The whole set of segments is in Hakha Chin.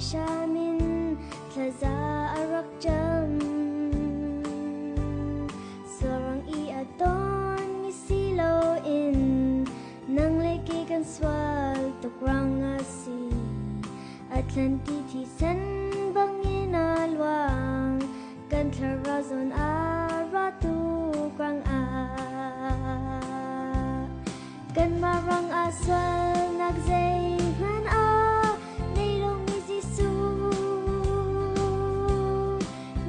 hram in thlaza a rak cam. Suarang i a ton mi si loin nang le ke kan sual tuk rang a si. Atlanti thisen bangin a luang kan thlarau zawn a ra tu rang ah. Kanmah rang ah sualnak zeihmanh a nei lomi Jesuh.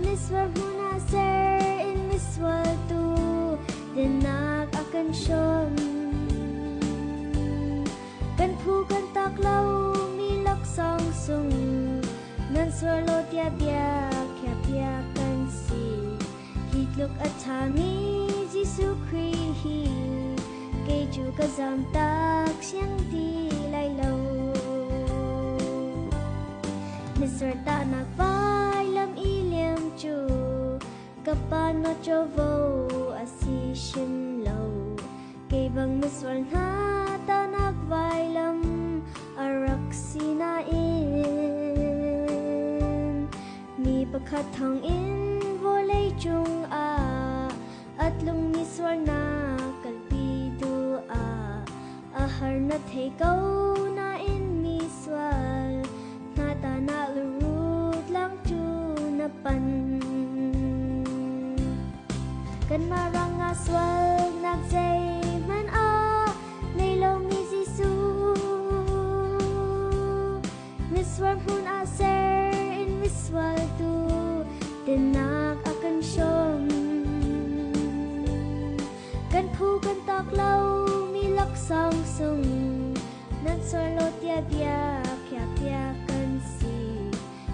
Misual hmun ah ser in misual tu dinnak a kan hrawm. Kan phu kan tak lomi laksawng sung nan sual lo tiah bia khiah piak kan si. Hi tluk a ṭhami Jesuh Khrih hi kei cu ka zamtak siang ti lai lo. Misur tahnak vailam i liam cu ka pa na covo a si hrim lo. Kei bang misual hna tahnak vailam a rak si nain Mi pakhat thawngin vawlei cungah a tlungmi sualnak kalpi duh ah a har na thei ko nain mi sual hna ta na lurut lang cu na pan. Kanmah rangah sualnak zeihmanh a nei lomi Jesuh. Misual hmun ah ser in misual tu dinnak a kan hrawm. Kan phu kan tak lo mi laksawng sung nan sual lo tiah bia khiah piak kan si.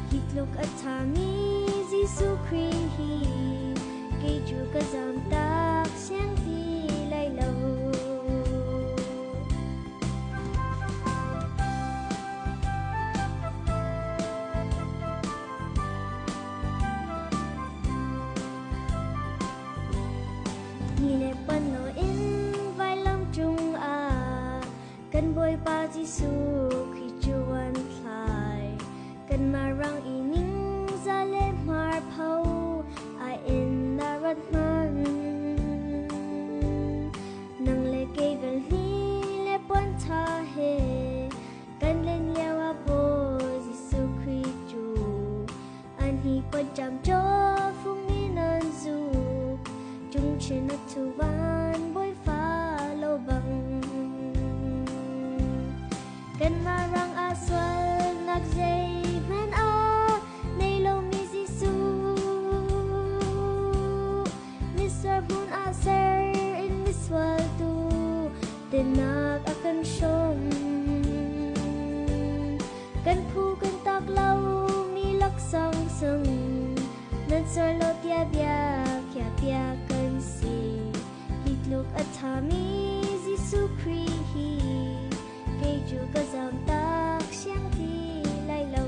Hi tluk a ṭhami Jesuh Khrih hi kei cu ka zamtak siang ti lai lo. Ni le pan loin vailam cungah kan Bawipa Jesuh Khrih cu an thlai. Kanmah rang i ningza le hmarpho ai in na rat hman. Nang le kei vel hni le puan ṭha he kan len lio ah Bawi Jesuh Khrih cu an hi puan ṭamṭaw fung in an zuk cungchin a thu van bawifa lo bang. Kanmah rang ah sualnak zeihmanh a nei lomi Jesuh. Misual hmun ah ser in misual tu dinnak a kan hrawm. Kan phu kan tak lomi laksawng sung nan sual lo tiah bia khiah piak kan si. Hi tluk a ṭhami Jesuh Khrih hi kei cu ka zamtak siang ti lai lo.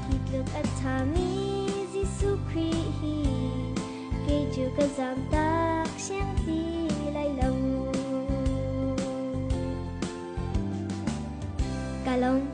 Hi tluk a ṭhami Jesuh Khrih hi kei cu ka zamtak siang ti lai lo. Ka lawm.